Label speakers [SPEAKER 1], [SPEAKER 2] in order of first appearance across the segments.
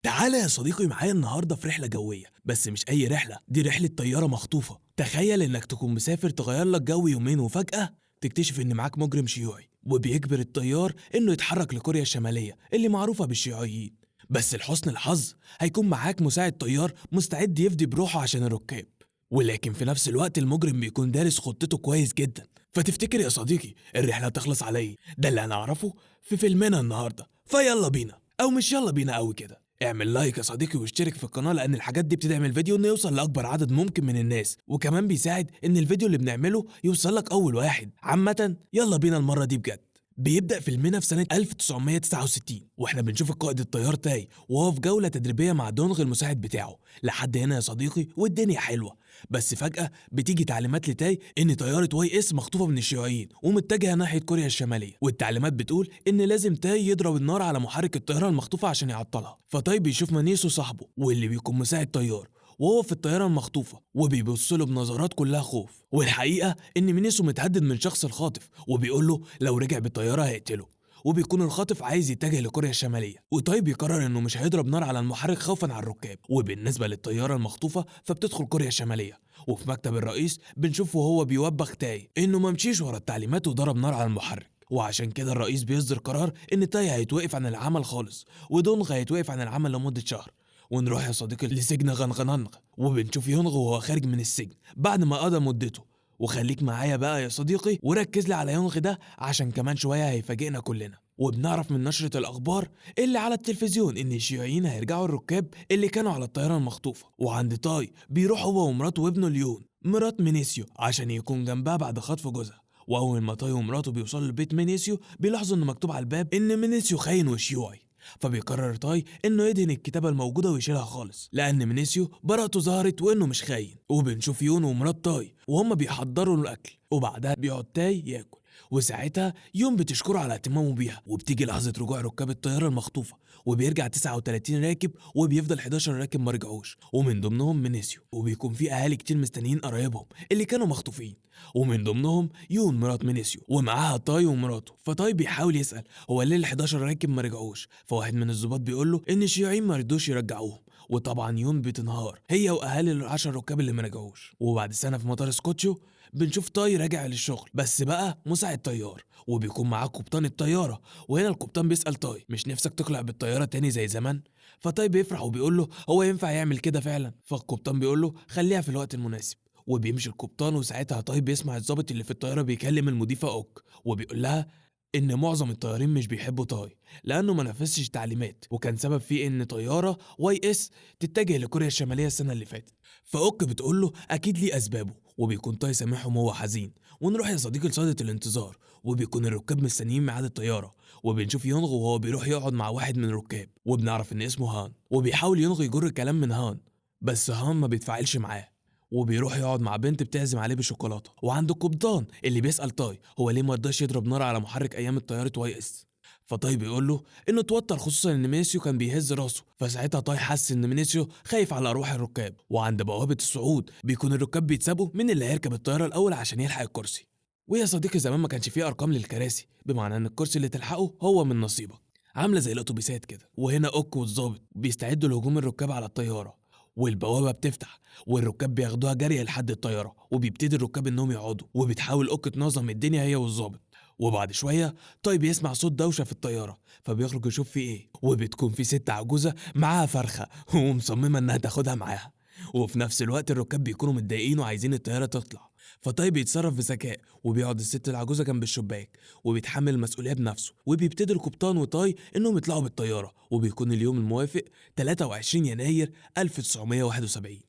[SPEAKER 1] تعالى يا صديقي معايا النهارده في رحلة جوية، بس مش أي رحلة، دي رحلة طيارة مخطوفة. تخيل إنك تكون مسافر تغير لك جو يومين وفجأة تكتشف إن معاك مجرم شيوعي، وبيجبر الطيار إنه يتحرك لكوريا الشمالية اللي معروفة بالشيوعيين. بس لحسن الحظ هيكون معاك مساعد طيار مستعد يفدي بروحه عشان الركاب، ولكن في نفس الوقت المجرم بيكون دارس خطته كويس جدا. فتفتكر يا صديقي الرحلة تخلص على إيه؟ ده اللي هنعرفه في فيلمنا النهارده، فيلا بينا، أو مش يلا بينا قوي كده. اعمل like يا صديقي واشترك في القناة، لأن الحاجات دي بتدعم الفيديو إنه يوصل لأكبر عدد ممكن من الناس، وكمان بيساعد إن الفيديو اللي بنعمله يوصل لك أول واحد. عامة يلا بينا المرة دي بجد. بيبدأ فيلمنا في سنة 1969، واحنا بنشوف القائد الطيار تاي وهو في جولة تدريبية مع دونغ المساعد بتاعه. لحد هنا يا صديقي والدنيا حلوة، بس فجأة بتيجي تعليمات لتاي إن طيارة YS مخطوفة من الشيوعيين ومتجهة ناحية كوريا الشمالية، والتعليمات بتقول إن لازم تاي يضرب النار على محرك الطيارة المخطوفة عشان يعطلها. فتاي بيشوف مانيسو صاحبه واللي بيكون مساعد طيار وهو في الطيارة المخطوفة، وبيبص له بنظرات كلها خوف. والحقيقة إن مينيسو متهدد من شخص الخاطف، وبيقول له لو رجع بالطيارة هيقتله، وبيكون الخاطف عايز يتجه لكوريا الشمالية. وتاي بيقرر إنه مش هيضرب نار على المحرك خوفا على الركاب. وبالنسبة للطيارة المخطوفة فبتدخل كوريا الشمالية، وفي مكتب الرئيس بنشوفه وهو بيوبخ تاي إنه ما مشيش ورا التعليمات وضرب نار على المحرك. وعشان كده الرئيس بيصدر قرار إن تاي هيتوقف عن العمل خالص، ودونغ هيتوقف عن العمل لمدة شهر. ونروح يا صديقي لسجن غنغنغ، وبنشوف يونغ وهو خارج من السجن بعد ما قضى مدته. وخليك معايا بقى يا صديقي وركز لي على يونغ ده عشان كمان شوية هيفاجئنا كلنا. وبنعرف من نشرة الأخبار اللي على التلفزيون إن الشيوعيين هيرجعوا الركاب اللي كانوا على الطيارة المخطوفة. وعند تاي بيروح هو ومراته وابنه ليون مرات مينيسيو عشان يكون جنبها بعد خطف جوزها. وأول ما تاي ومراته بيوصلوا لبيت مينيسيو بيلاحظوا إن مكتوب على الباب إن مينيسيو خاين وشيوعي. فبيقرر تاي انه يدهن الكتابة الموجودة ويشيلها خالص، لان مينيسيو براءته ظهرت وانه مش خاين. وبنشوف يون ومرات تاي وهم بيحضروا له الاكل، وبعدها بيقعد تاي ياكل، وساعتها يون بتشكره على اهتمامه بيها. وبتيجي لحظة رجوع ركاب الطيارة المخطوفة، وبيرجع 39 راكب وبيفضل 11 راكب ما رجعوش، ومن ضمنهم مينيسيو. وبيكون في اهالي كتير مستنيين قرايبهم اللي كانوا مخطوفين، ومن ضمنهم يون مرات مينيسيو ومعاها تاي ومراته. فتاي بيحاول يسأل هو ليه ال 11 راكب ما رجعوش، فواحد من الضباط بيقول له ان الشيوعيين ما رضوش يرجعوهم. وطبعا يون بتنهار هي واهالي ال 10 ركاب اللي ما رجعوش. وبعد سنة في مطار سكوتشو بنشوف تاي راجع للشغل، بس بقى مساعد طيار، وبيكون معاه قبطان الطيارة. وهنا القبطان بيسأل تاي مش نفسك تقلع بالطيارة تاني زي زمان؟ فتاي بيفرح وبيقول له هو ينفع يعمل كده فعلا؟ فالقبطان بيقول له خليها في الوقت المناسب. وبيمشي القبطان، وساعتها تاي بيسمع الضابط اللي في الطيارة بيكلم المضيفة أوك، وبيقول لها إن معظم الطيارين مش بيحبوا تاي لأنه ما نفذش تعليمات، وكان سبب فيه إن طيارة YS تتجه لكوريا الشمالية السنة اللي فاتت. فأوك بتقول له أكيد ليه أسبابه، وبيكون تاي سامعهم وهو حزين. ونروح يا صديقي لصالة الانتظار، وبيكون الركاب مستنيين ميعاد الطيارة. وبنشوف يونغ وهو بيروح يقعد مع واحد من الركاب، وبنعرف إن اسمه هان. وبيحاول يونغ يجر الكلام من هان، بس هان ما بيتفاعلش معاه، وبيروح يقعد مع بنت بتعزم عليه بالشوكولاته. وعند القبطان اللي بيسأل تاي هو ليه ما رضاش يضرب نار على محرك ايام الطيارة YS. فتاي بيقول له انه اتوتر، خصوصا ان مينيسيو كان بيهز راسه. فساعتها تاي حس ان مينيسيو خايف على ارواح الركاب. وعند بوابه الصعود بيكون الركاب بيتسابقوا مين اللي هيركب الطيارة الاول عشان يلحق الكرسي. ويا صديقي زمان ما كانش فيه ارقام للكراسي، بمعنى ان الكرسي اللي تلحقه هو من نصيبك، عامله زي الاتوبيسات كده. وهنا اوك والظابط بيستعدوا لهجوم الركاب على الطيارة، والبوابة بتفتح والركاب بياخدوها جري لحد الطيارة، وبيبتدي الركاب انهم يقعدوا. وبتحاول اوك تنظم الدنيا هي والظابط. وبعد شوية تاي بيسمع صوت دوشة في الطيارة، فبيخرج يشوف في ايه، وبتكون في ست عجوزة معاها فرخة ومصممة انها تاخدها معاها. وفي نفس الوقت الركاب بيكونوا متضايقين وعايزين الطيارة تطلع. فتاي بيتصرف بذكاء وبيقعد الست العجوزة جنب الشباك وبيتحمل المسؤولية بنفسه. وبيبتدي القبطان وتاي انهم يطلعوا بالطيارة، وبيكون اليوم الموافق 23 يناير 1971.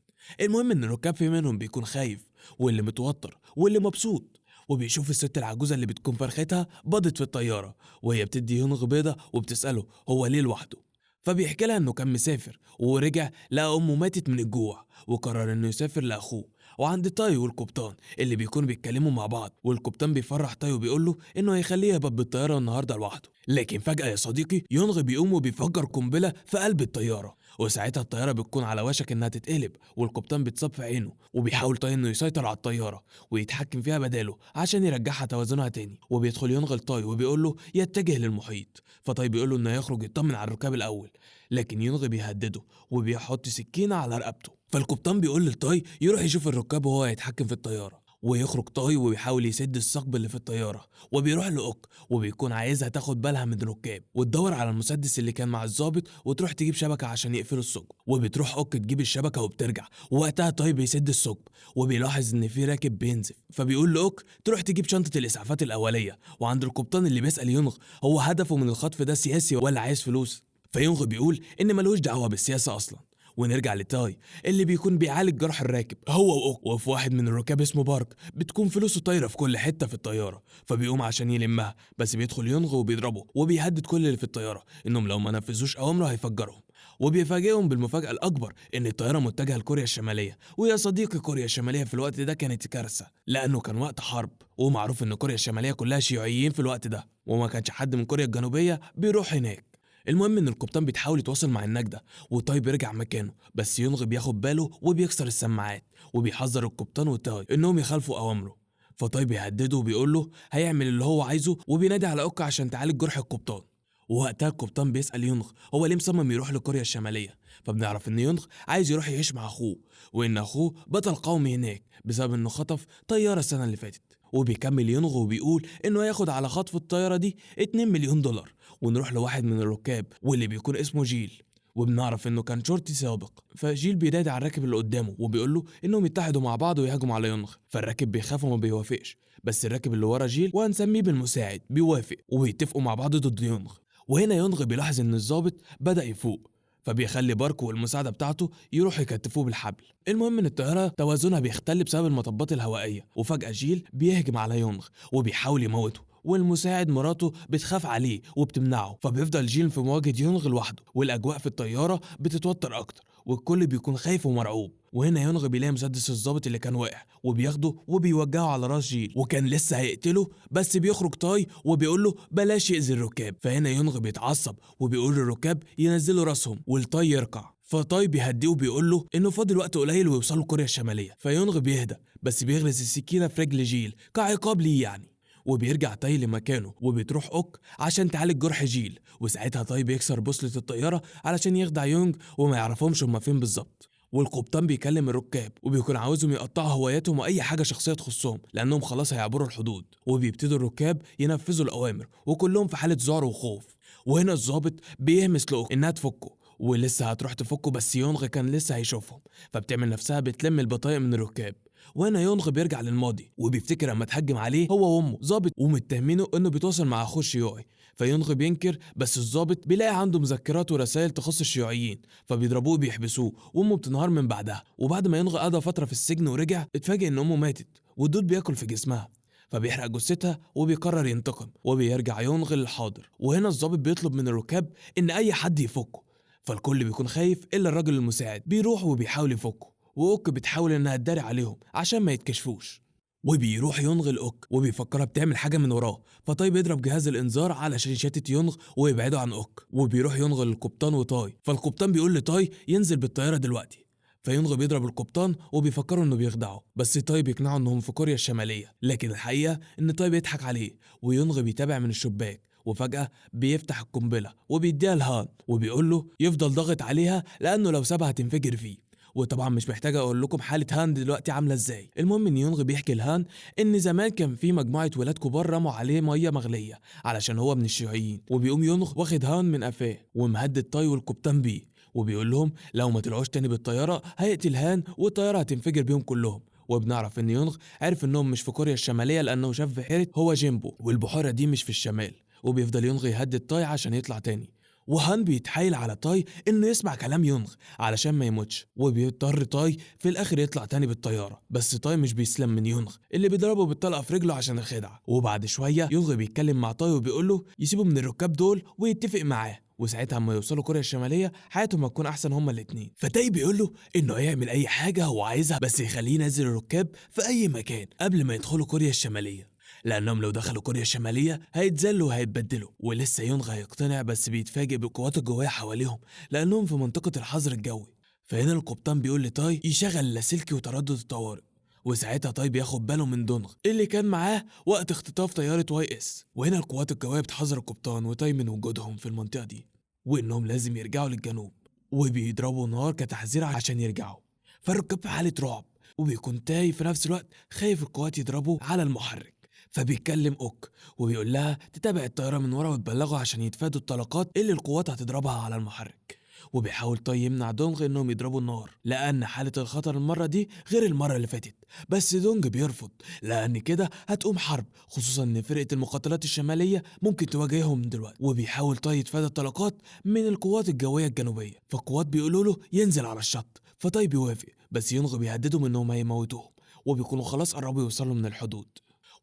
[SPEAKER 1] المهم ان الركاب في منهم بيكون خايف، واللي متوتر، واللي مبسوط. وبيشوف الست العجوزة اللي بتكون فرختها بضت في الطيارة، وهي بتدي يونغ بيضة وبتسأله هو ليه لوحده. فبيحكي لها انه كان مسافر ورجع لقى امه ماتت من الجوع، وقرر انه يسافر لاخوه وعند تاي والقبطان اللي بيكونوا بيتكلموا مع بعض، والقبطان بيفرح تاي وبيقول له انه هيخليه يهبط بالطيارة النهارده لوحده. لكن فجاة يا صديقي يونغ بيقوم وبيفجر قنبلة في قلب الطيارة، وساعتها الطيارة بتكون على وشك انها تتقلب، والقبطان بيتصاب في عينه، وبيحاول تاي انه يسيطر على الطيارة ويتحكم فيها بداله عشان يرجعها توازنها تاني. وبيدخل يونغ لتاي وبيقول له يتجه للمحيط، فتاي بيقول له انه يخرج يطمن على الركاب الاول، لكن يونغ بيهدده وبيحط سكينة على رقبته. فالقبطان بيقول لتاي يروح يشوف الركاب وهو يتحكم في الطيارة، ويخرج تاي وبيحاول يسد الثقب اللي في الطيارة، وبيروح لأوك وبيكون عايزها تاخد بالها من الركاب وتدور على المسدس اللي كان مع الضابط وتروح تجيب شبكة عشان يقفلوا الثقب. وبتروح أوك تجيب الشبكة وبترجع، ووقتها تاي بيسد الثقب وبيلاحظ إن في راكب بينزف، فبيقول لأوك تروح تجيب شنطة الإسعافات الأولية. وعند القبطان اللي بيسأل يونغ هو هدفه من الخطف ده سياسي ولا عايز فلوس، فيونغ بيقول إن ملوش دعوة بالسياسة أصلا. ونرجع لتاي اللي بيكون بيعالج جرح الراكب هو وأوك، وفي واحد من الركاب اسمه بارك بتكون فلوسه طايره في كل حتة في الطيارة، فبيقوم عشان يلمها، بس بيدخل يونغ وبيضربه وبيهدد كل اللي في الطيارة انهم لو ما نفذوش اوامره هيفجرهم. وبيفاجئهم بالمفاجاه الاكبر ان الطيارة متجهة لكوريا الشمالية. ويا صديقي كوريا الشمالية في الوقت ده كانت كارثة، لانه كان وقت حرب، ومعروف ان كوريا الشمالية كلها شيوعيين في الوقت ده، وما كانش حد من كوريا الجنوبية بيروح هناك. المهم ان القبطان بيتحاول يتواصل مع النجدة، وتاي بيرجع مكانه، بس يونغ بياخد باله وبيكسر السماعات وبيحذر القبطان وتاي انهم يخالفوا اوامره. فتاي بيهدده وبيقول له هيعمل اللي هو عايزه، وبينادي على اوكا عشان تعالج جرح القبطان. ووقتها القبطان بيسأل يونغ هو ليه مصمم يروح لكوريا الشمالية، فبنعرف ان يونغ عايز يروح يعيش مع اخوه، وان اخوه بطل قومي هناك بسبب انه خطف طيارة السنة اللي فاتت. وبيكمل يونغ وبيقول انه هياخد على خطف الطيارة دي 2 مليون دولار. ونروح لواحد من الركاب واللي بيكون اسمه جيل، وبنعرف انه كان شرطي سابق. فجيل بينادي على الراكب اللي قدامه وبيقول له انهم يتحدوا مع بعض ويهاجموا على يونغ، فالراكب بيخاف وما بيوافقش، بس الراكب اللي ورا جيل وهنسميه بالمساعد بيوافق، وبيتفقوا مع بعض ضد يونغ. وهنا يونغ بيلاحظ ان الضابط بدأ يفوق، فبيخلي بارك والمساعدة بتاعته يروح يكتفوه بالحبل. المهم ان الطيارة توازنها بيختل بسبب المطبات الهوائية، وفجأة جيل بيهجم على يونغ وبيحاول يموته، والمساعد مراته بتخاف عليه وبتمنعه، فبيفضل جيل في مواجهة يونغ لوحده، والأجواء في الطيارة بتتوتر أكتر، والكل بيكون خايف ومرعوب. وهنا يونغ بيلاقي مسدس الضابط اللي كان واقع وبياخده وبيوجهه على راس جيل، وكان لسه هيقتله، بس بيخرج تاي وبيقول له بلاش يأذي الركاب. فهنا يونغ بيتعصب وبيقول للركاب ينزلوا راسهم والتاي يركع، فتاي بيهديه وبيقول له انه فاضل وقت قليل ويوصلوا كوريا الشمالية. فيونغ بيهدى بس بيغرس السكينة في رجل جيل كعقاب ليه يعني. وبيرجع تاي لمكانه، وبتروح اوك عشان تعالج جرح جيل، وساعتها تاي بيكسر بوصلة الطيارة علشان يخدع يونغ وما يعرفهمش هما فين بالظبط. والقبطان بيكلم الركاب وبيكون عاوزهم يقطعوا هواياتهم واي حاجة شخصية تخصهم لانهم خلاص هيعبروا الحدود. وبيبتدوا الركاب ينفذوا الاوامر وكلهم في حاله ذعر وخوف. وهنا الضابط بيهمس لأوك انها تفكه، ولسه هتروح تفكه، بس يونغ كان لسه هيشوفهم، فبتعمل نفسها بتلم البطايق من الركاب. وهنا يونغ بيرجع للماضي وبيفتكر اما اتهجم عليه هو وامه ظابط ومتهمينه انه بيتواصل مع اخوه الشيوعي، فيونغ بينكر، بس الظابط بيلاقي عنده مذكرات ورسائل تخص الشيوعيين، فبيضربوه وبيحبسوه، وامه بتنهار من بعدها. وبعد ما يونغ قضى فترة في السجن ورجع، اتفاجئ ان امه ماتت والدود بياكل في جسمها، فبيحرق جثتها وبيقرر ينتقم. وبيرجع يونغ للحاضر، وهنا الظابط بيطلب من الركاب ان اي حد يفكه، فالكل بيكون خايف الا الراجل المساعد بيروح وبيحاول يفكه، واوك بتحاول انها تداري عليهم عشان ما يتكشفوش. وبيروح يونغ لاوك وبيفكرها بتعمل حاجة من وراه، فتاي بيضرب جهاز الانذار علشان يشتت يونغ ويبعده عن اوك. وبيروح يونغ للقبطان وتاي، فالقبطان بيقول لتاي ينزل بالطيارة دلوقتي، فيونغ بيضرب القبطان وبيفكروا انه بيخدعه، بس تاي بيقنعه انهم في كوريا الشمالية، لكن الحقيقة ان تاي بيضحك عليه. ويونغ بيتابع من الشباك، وفجأة بيفتح القنبلة وبيديها لهان وبيقول له يفضل ضاغط عليها لأنه لو سابها هتنفجر فيه. وطبعا مش محتاج اقول لكم حالة هان دلوقتي عاملة ازاي. المهم ان يونغ بيحكي لهان ان زمان كان في مجموعة ولاد كبار رموا عليه مية مغلية علشان هو من الشيوعيين، وبيقوم يونغ واخد هان من قفاه ومهدد تاي والقبطان بيه، وبيقول لهم لو ما طلعوش تاني بالطيارة هيقتل هان والطيارة هتنفجر بيهم كلهم. وبنعرف ان يونغ عرف انهم مش في كوريا الشمالية لانه شاف بحيرة هو جيمبو والبحيرة دي مش في الشمال. وبيفضل يونغ يهدد تاي عشان يطلع تاني، وهان بيتحايل على تاي انه يسمع كلام يونغ علشان ما يموتش، وبيضطر تاي في الاخر يطلع تاني بالطيارة، بس تاي مش بيسلم من يونغ اللي بيضربه بالطلقه في رجله عشان الخدعه. وبعد شوية يونغ بيتكلم مع تاي وبيقول له يسيبه من الركاب دول ويتفق معاه. وساعتها اما يوصلوا كوريا الشمالية حياتهم هتكون احسن هما الاتنين. فتاي بيقول له انه هيعمل اي حاجة هو عايزها بس يخليه ينزل الركاب في اي مكان قبل ما يدخلوا كوريا الشمالية، لانهم لو دخلوا كوريا الشمالية هيتذلوا وهيتبدلوا. ولسه يونغ هيقتنع بس بيتفاجئ بالقوات الجوية حواليهم لانهم في منطقة الحظر الجوي. فهنا القبطان بيقول لتاي يشغل اللاسلكي وتردد الطوارئ، وساعتها تاي بياخد باله من دونغ اللي كان معاه وقت اختطاف طيارة YS. وهنا القوات الجوية بتحذر القبطان وتاي من وجودهم في المنطقة دي وانهم لازم يرجعوا للجنوب، وبيضربوا نار كتحذير عشان يرجعوا. فالركاب في حالة رعب، وبيكون تاي في نفس الوقت خايف القوات يضربوا على المحرك. فبيتكلم اوك وبيقول لها تتابع الطيارة من ورا وتبلغه عشان يتفادوا الطلقات اللي القوات هتضربها على المحرك. وبيحاول تاي يمنع دونغ انهم يضربوا النار لان حالة الخطر المرة دي غير المرة اللي فاتت، بس دونج بيرفض لان كده هتقوم حرب، خصوصا ان فرقة المقاتلات الشمالية ممكن تواجههم دلوقتي. وبيحاول تاي يتفادى الطلقات من القوات الجوية الجنوبية، فالقوات بيقولوا له ينزل على الشط، فتاي بيوافق بس يونغ بيهددهم انهم هيموتوهم، وبيكونوا خلاص قربوا يوصلوا من الحدود.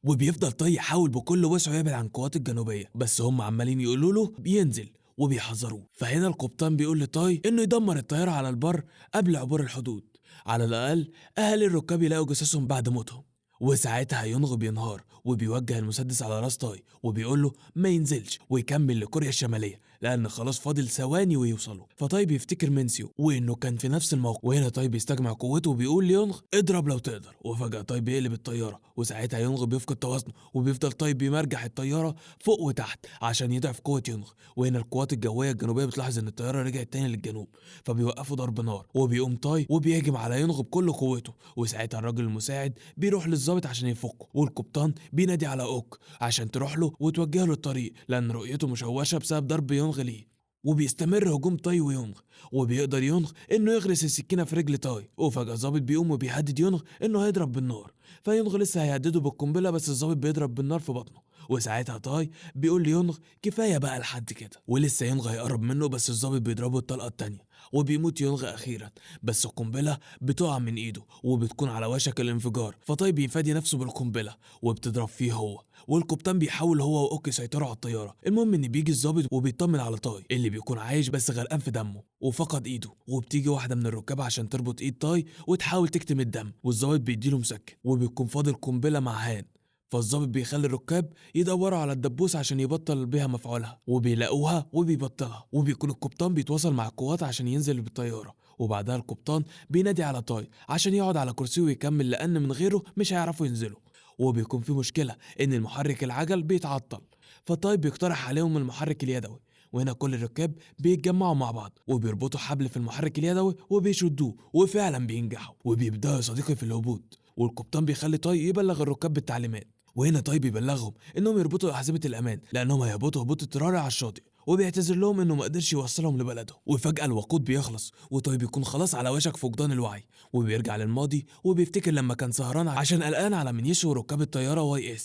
[SPEAKER 1] وبيفضل تاي يحاول بكل وسعه يبعد عن القوات الجنوبية، بس هم عمالين يقولوا له بينزل وبيحذروه. فهنا القبطان بيقول لتاي انه يدمر الطيارة على البر قبل عبور الحدود، على الاقل اهل الركاب يلاقوا جثثهم بعد موتهم. وساعتها يونغ بينهار وبيوجه المسدس على راس تاي وبيقول له ما ينزلش ويكمل لكوريا الشمالية لان خلاص فاضل ثواني ويوصلوا. فتاي بيفتكر مينسيو وانه كان في نفس الموقف، وهنا تاي بيستجمع قوته وبيقول ليونغ اضرب لو تقدر. وفجأة تاي بيقلب الطيارة، وساعتها يونغ بيفقد توازنه وبيفضل تاي بيمرجح الطيارة فوق وتحت عشان يضعف قوة يونغ. وهنا القوات الجوية الجنوبية بتلاحظ ان الطيارة رجعت تاني للجنوب، فبيوقفوا ضرب نار، وبيقوم تاي وبيهجم على يونغ بكل قوته. وساعتها الراجل المساعد بيروح للظابط عشان يفكه، والقبطان بينادي على اوك عشان تروح له وتوجه له الطريق لان رؤيته مشوشة بسبب ضرب يونغ ليه. وبيستمر هجوم تاي ويونغ، وبيقدر يونغ انه يغرس السكينة في رجل تاي. وفجاة الظابط بيقوم وبيهدد يونغ انه هيضرب بالنار، فيونغ لسه هيهدده بالقنبله بس الظابط بيضرب بالنار في بطنه. وساعتها تاي بيقول ليونغ كفاية بقى لحد كده، ولسه يونغ هيقرب منه بس الظابط بيضربه الطلقة التانية وبيموت يونغ اخيرا، بس القنبلة بتقع من ايده وبتكون على وشك الانفجار. فتاي بيفادي نفسه بالقنبله وبتضرب فيه هو، والقبطان بيحاول هو واوك يسيطروا على الطيارة. المهم ان بيجي الظابط وبيطمن على تاي اللي بيكون عايش بس غرقان في دمه وفقد ايده، وبتيجي واحدة من الركاب عشان تربط ايد تاي وتحاول تكتم الدم، والظابط بيديله مسكن، وبيكون فاضل قنبلة مع هان. فالظابط بيخلي الركاب يدوروا على الدبوس عشان يبطل بيها مفعولها، وبيلاقوها وبيبطلها. وبيكون القبطان بيتواصل مع القوات عشان ينزل بالطيارة، وبعدها القبطان بينادي على تاي عشان يقعد على كرسيه ويكمل لان من غيره مش هيعرفوا ينزلوا. وبيكون في مشكلة ان المحرك العجل بيتعطل، فتاي بيقترح عليهم المحرك اليدوي. وهنا كل الركاب بيتجمعوا مع بعض وبيربطوا حبل في المحرك اليدوي وبيشدوه، وفعلا بينجحوا وبيبداوا يا صديقي في الهبوط. والقبطان بيخلي تاي يبلغ الركاب بالتعليمات، وهنا تاي بيبلغهم انهم يربطوا احزمة الامان لانهم هيهبطوا هبوط اضطراري على الشاطئ، وبيعتذر لهم انه ما قدرش يوصلهم لبلده. وفجأة الوقود بيخلص وتاي بيكون خلاص على وشك فقدان الوعي، وبيرجع للماضي وبيفتكر لما كان سهران عشان قلقان على منيشو وركاب الطيارة YS.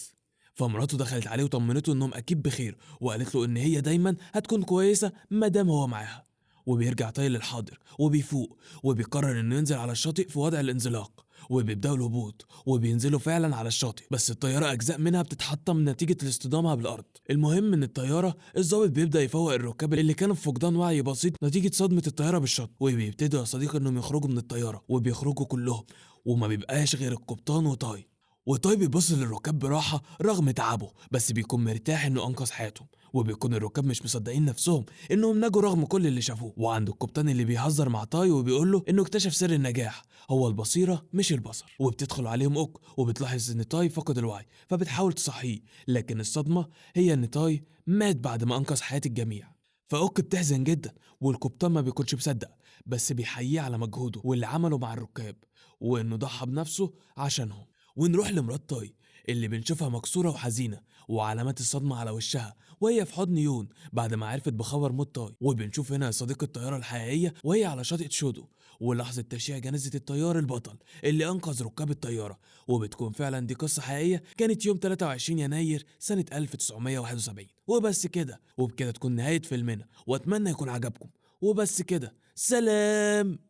[SPEAKER 1] فمراته دخلت عليه وطمنته انهم اكيد بخير، وقالت له ان هي دايما هتكون كويسة ما دام هو معاها. وبيرجع تاي للحاضر وبيفوق وبيقرر انه ينزل على الشاطئ في وضع الانزلاق، وبيبداوا الهبوط وبينزلوا فعلا على الشاطئ، بس الطيارة اجزاء منها بتتحطم نتيجة الاصطدامها بالارض. المهم ان الطيارة الظابط بيبدا يفوق الركاب اللي كانوا في فقدان وعي بسيط نتيجة صدمة الطيارة بالشط، وبيبتدوا يا صديقي انهم يخرجوا من الطيارة، وبيخرجوا كلهم وما بيبقاش غير القبطان وتاي. وتاي بيبص للركاب براحة رغم تعبه، بس بيكون مرتاح انه انقذ حياتهم، وبيكون الركاب مش مصدقين نفسهم انهم نجوا رغم كل اللي شافوه. وعند القبطان اللي بيهزر مع تاي وبيقول له انه اكتشف سر النجاح هو البصيرة مش البصر. وبتدخل عليهم اوك وبتلاحظ ان تاي فقد الوعي، فبتحاول تصحيه، لكن الصدمة هي ان تاي مات بعد ما انقذ حياة الجميع. فاوك بتحزن جدا والقبطان ما بيكونش مصدق، بس بيحييه على مجهوده واللي عمله مع الركاب وانه ضحى بنفسه عشانهم. ونروح لمرات تاي اللي بنشوفها مكسورة وحزينة وعلامات الصدمة على وشها وهي في حضن يون بعد ما عرفت بخبر موت تاي. وبنشوف هنا صديق الطيارة الحقيقية وهي على شاطئ تشودو ولحظة تشييع جنازة الطيار البطل اللي أنقذ ركاب الطيارة، وبتكون فعلا دي قصة حقيقية كانت يوم 23 يناير سنة 1971. وبس كده، وبكده تكون نهاية فيلمنا، وأتمنى يكون عجبكم. وبس كده، سلام.